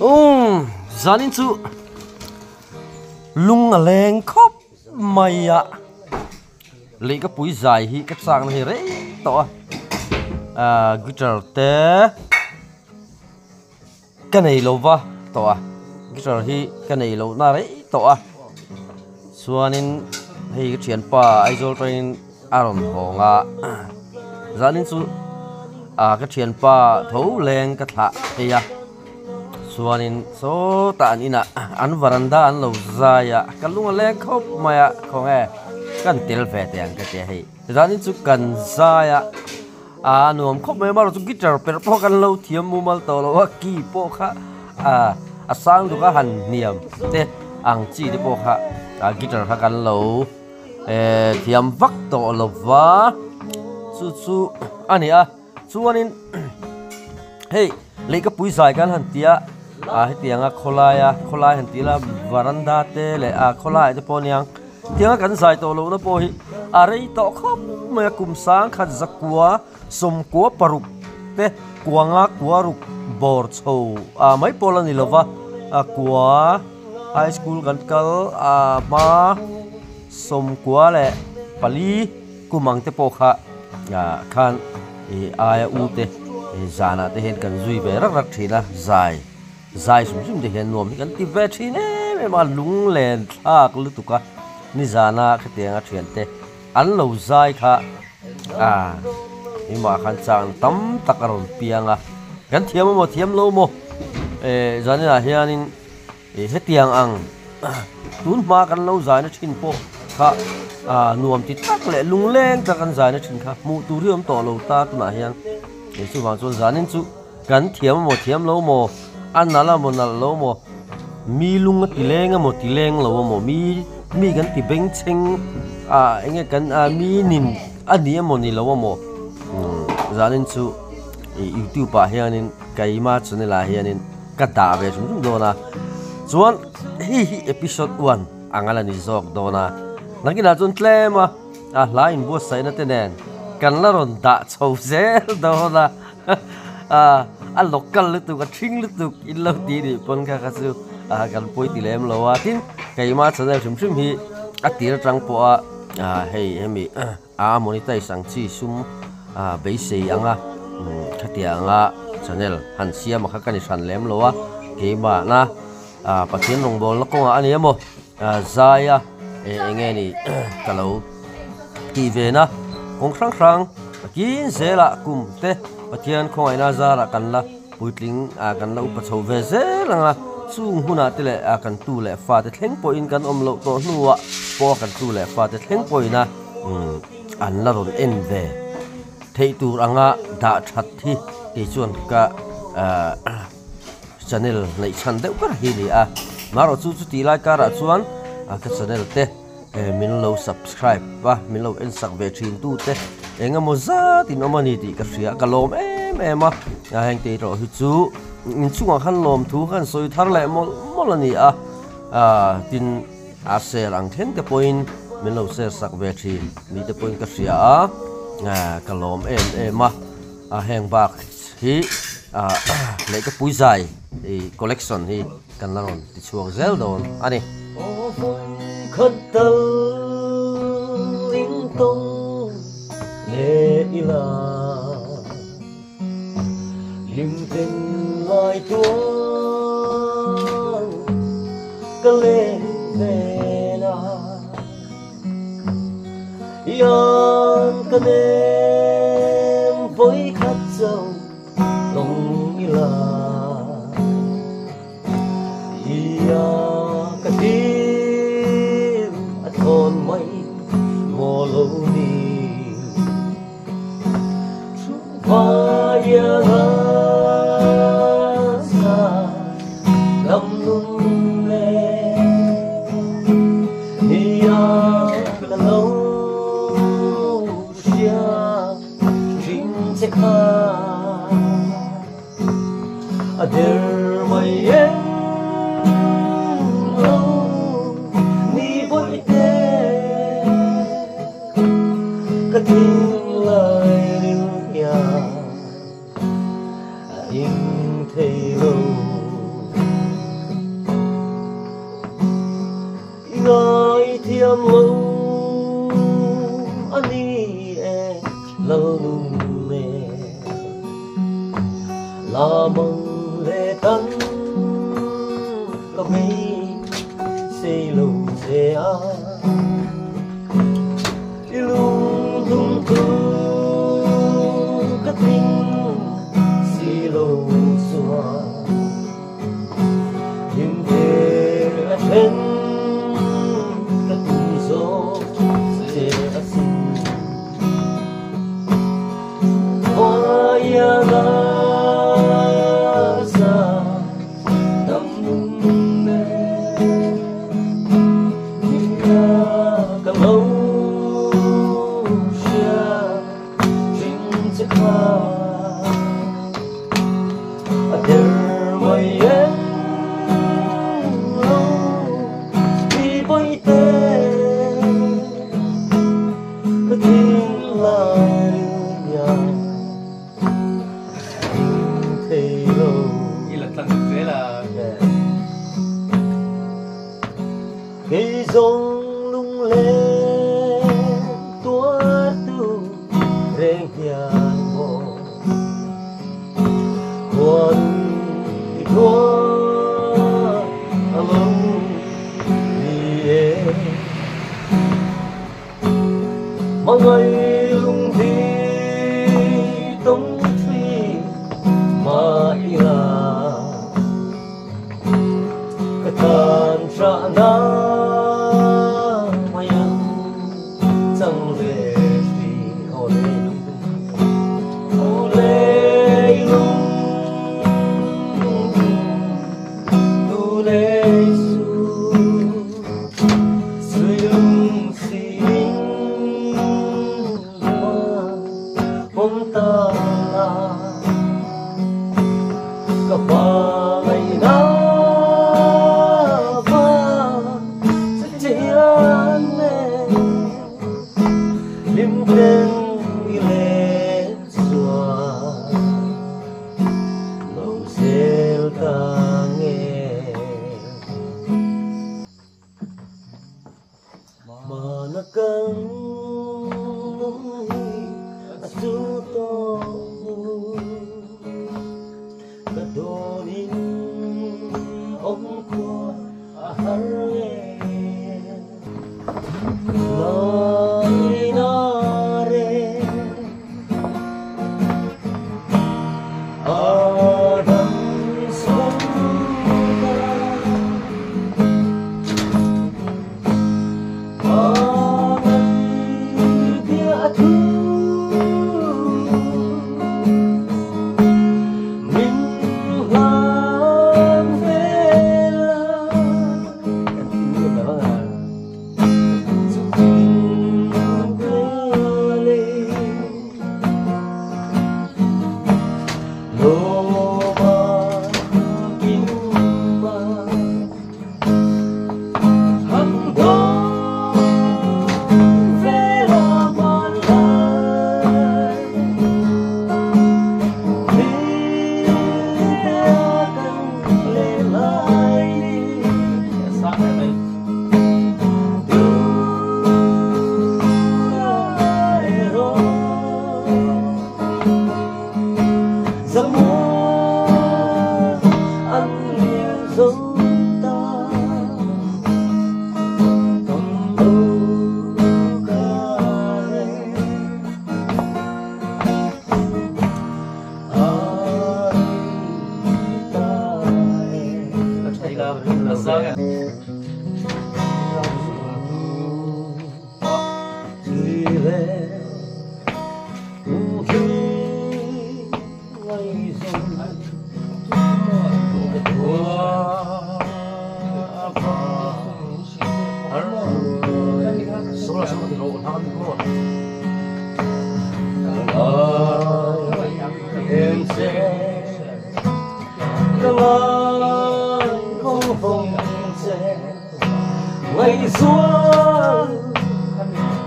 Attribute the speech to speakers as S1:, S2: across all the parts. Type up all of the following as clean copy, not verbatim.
S1: Umm zanin chu lung a leng khawp mai a, lei ka pui zai hi ka chak na hi rei tawh a, ah guitar te ka nei lo va tawh a, guitar hi ka nei loh na rei tawh a, chuanin hei ka thianpa Aizawl atangin a rawn hawng a, zanin chu ah ka thianpa tho leng ka thlah phei a, chuanin sawtah an inah an varanda an lo zai a, ka lung a leng khawp mai a, khawnge kan tel ve teh ang ka tia hei, zanin chu kan zai a, a nuam khawp mai amaherawh chu guitar perh pawh kan lo thiam mumal tawh lo a, key pawh kha ah a sang duk a han hniam te ang chi te pawh kha ah guitar kha kan lo. Eh thiam vak tawh lo va chu chu a ni a chuanin hei lehkapui zai kan han ti a ah hetianga khawlaia khawlai han tih la varanda te leh ah khawlaiah te pawh aniang hetianga kan zai tawh lohna pawh hi a rei tawh khawp mai a kum sangkhat zakua sawmkua paruk te kuanga kua ruk bawr chho ah mai pawh la ni lo va a kua. High school kan kal a hma 94 kum ang te pawh kha ah khan ih aia u te ih zanah te hian kan zui ve rak rak thin a zai zai hrim hrim te hian nuam hi kan ti ve thin em em a lunglen thlak lutuk a nizana khatianga thiante an lo zai kha ah engmah khan chang tam tak a rawn piang a kan thiam emaw thiam lo maw eh zaninah hianin. Ih hetiang ang tun hma kan lo zaina thin pawh kha ah nuam ti tak leh lungleng tak an zaina thin kha hmuh tur hi awm tawh lo ta tunah hian ih chuvang chuan zanin chu kan thiam amaw thiam lo maw a nalh amaw nalh lo maw mi lung a ti leng amaw ti leng lo amaw mi mi kan ti bengchheng ah enge kan ah mi nin a ni amaw ni lo amaw umm zanin chu ih youtube ah hianin keima channel ah hianin. Ka dah ve hrim hrim dawn a, chuan hei hi episode one ang a la ni zawk dawn a, nakinah chuan tlem a a hla inbuatsaihna te nen kan la rawn dah chho zel dawn a, a local lutuk a thing lutuk in lo tih nih pawn kha kha chu kan pawi ti lem lo a, tin keimah channel hrim hrim hi a tir atang pawh a hei hemi. A monetize ang chi sum beisei anga khatianga channel han siam a kha ka ni hran lem lo a, keimahna Pathian rawngbawlna kawngah a ni emaw zaia eng nge ni ka lo tih ve na kawng hrang hrang takin zelah kum te Pathian khawngaihna zarah kan la puitling kan la upa chho ve zel ang a, chung hunah te leh kan tu leh fate thleng pawhin kan awm loh tawh hnuah pawh kan tu leh fate thleng pawhin a. An la rawn en ve theih tur anga dah that hi kei chuan ka channel neih chhan deuh ber hi a ni a, marawh chu chutih lai karah chuan ka channel te min lo subscribe a, min lo en sak ve thin tu te eng emaw zat in awm a ni tih ka hria, ka lawm em em a, heng te erawh hi chu inchungah khan lawmthu khan sawi thar leh mawlh mawlh a ni a, tin. A share ang thleng te pawhin min lo share sak ve thin ni te pawhin ka hria a, ka lawm em em a, a heng bak hi lehkapui zai collection hi kan la rawn ti chhuak zel dawn a ni.
S2: Khat tal in tawng leh ila Hlim ten ngai tuar ka leng vel a, Ian ka nem vawi khat chauh tawng ila, Ia ka hlim a thawn mai maw lo ni. thiam lo a ni e lalnun e lamang le tan ka beisei lo che a i lungdum tu ka tling si lo chuan him te a then ka tum zawk che a sin. Hoa sa dam me nia ka lo hria thin che kha a der mai em lo mi boi te ka thin lai nia thei lo.
S3: I la tlang zel a.
S2: Kei zawng lung len tuar tu reng hian maw khuan i tuar a lo ni e mangai lung thi tông truy ma ila ka tan tra na mayang chang ve thi o le lung o le lung tu le su suy lung si ma mong ta la ka pa ngai na va sẽ chian me lim ten i len xua lo zel ta nge manakang a su to ka donin om khua a har nge lai na re adam som ta angai bia thu min hlan ve la
S1: Kan tin nu ta la.
S2: Chu tin ka le lo ma kim ma hang dong ve la man lai mi kan le lai ni
S3: Sa em mai.
S2: tu ero zamua an lian zo ta ton lo ka re ai ta e.
S3: A thei la a sang em.
S2: Suy về khi ngày rồi
S1: Số là số thì lộ nó không
S2: lại em sẽ lại không phòng che ngày xuống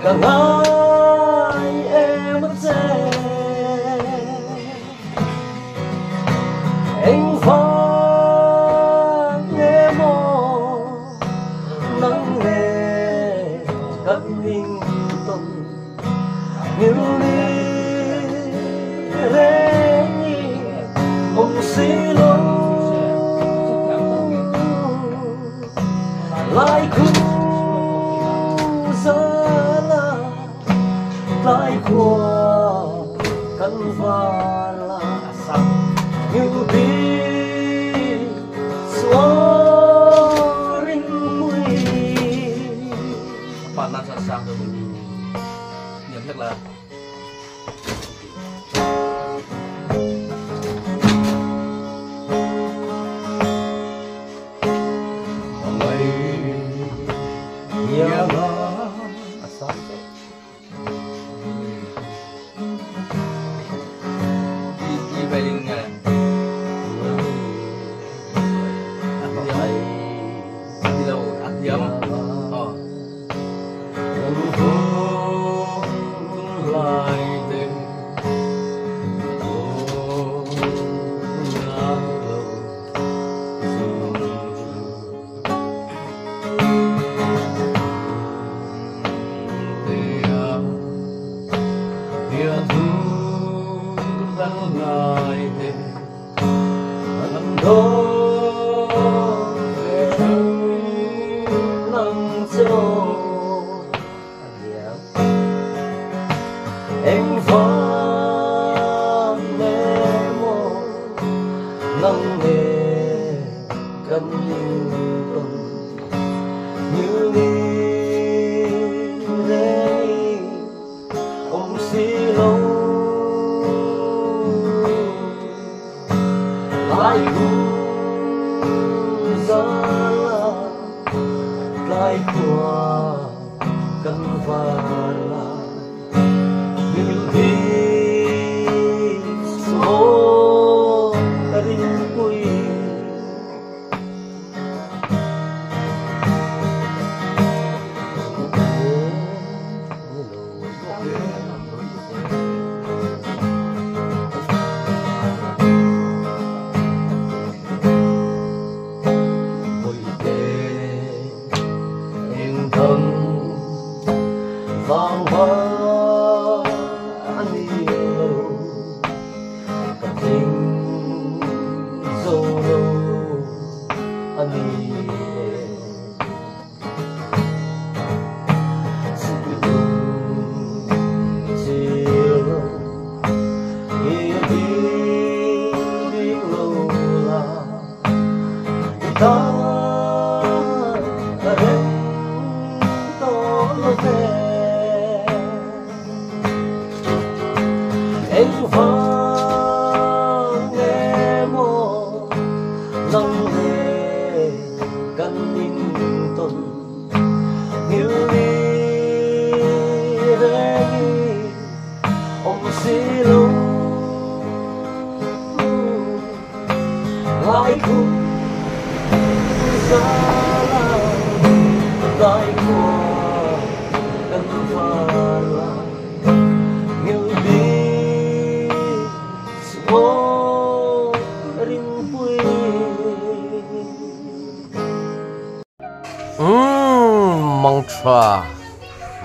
S2: cả ngày em che anh phang nghe mò nắng nè khu zala tlai khua kan var la như bi suarin pui
S3: Bạn đang sẵn sàng rồi nhầm chắc là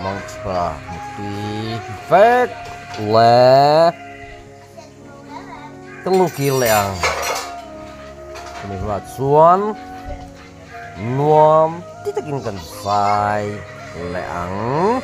S1: Mantra mutui vek le kaluki leang mi hla chuan nuam ti takin kan sai leang.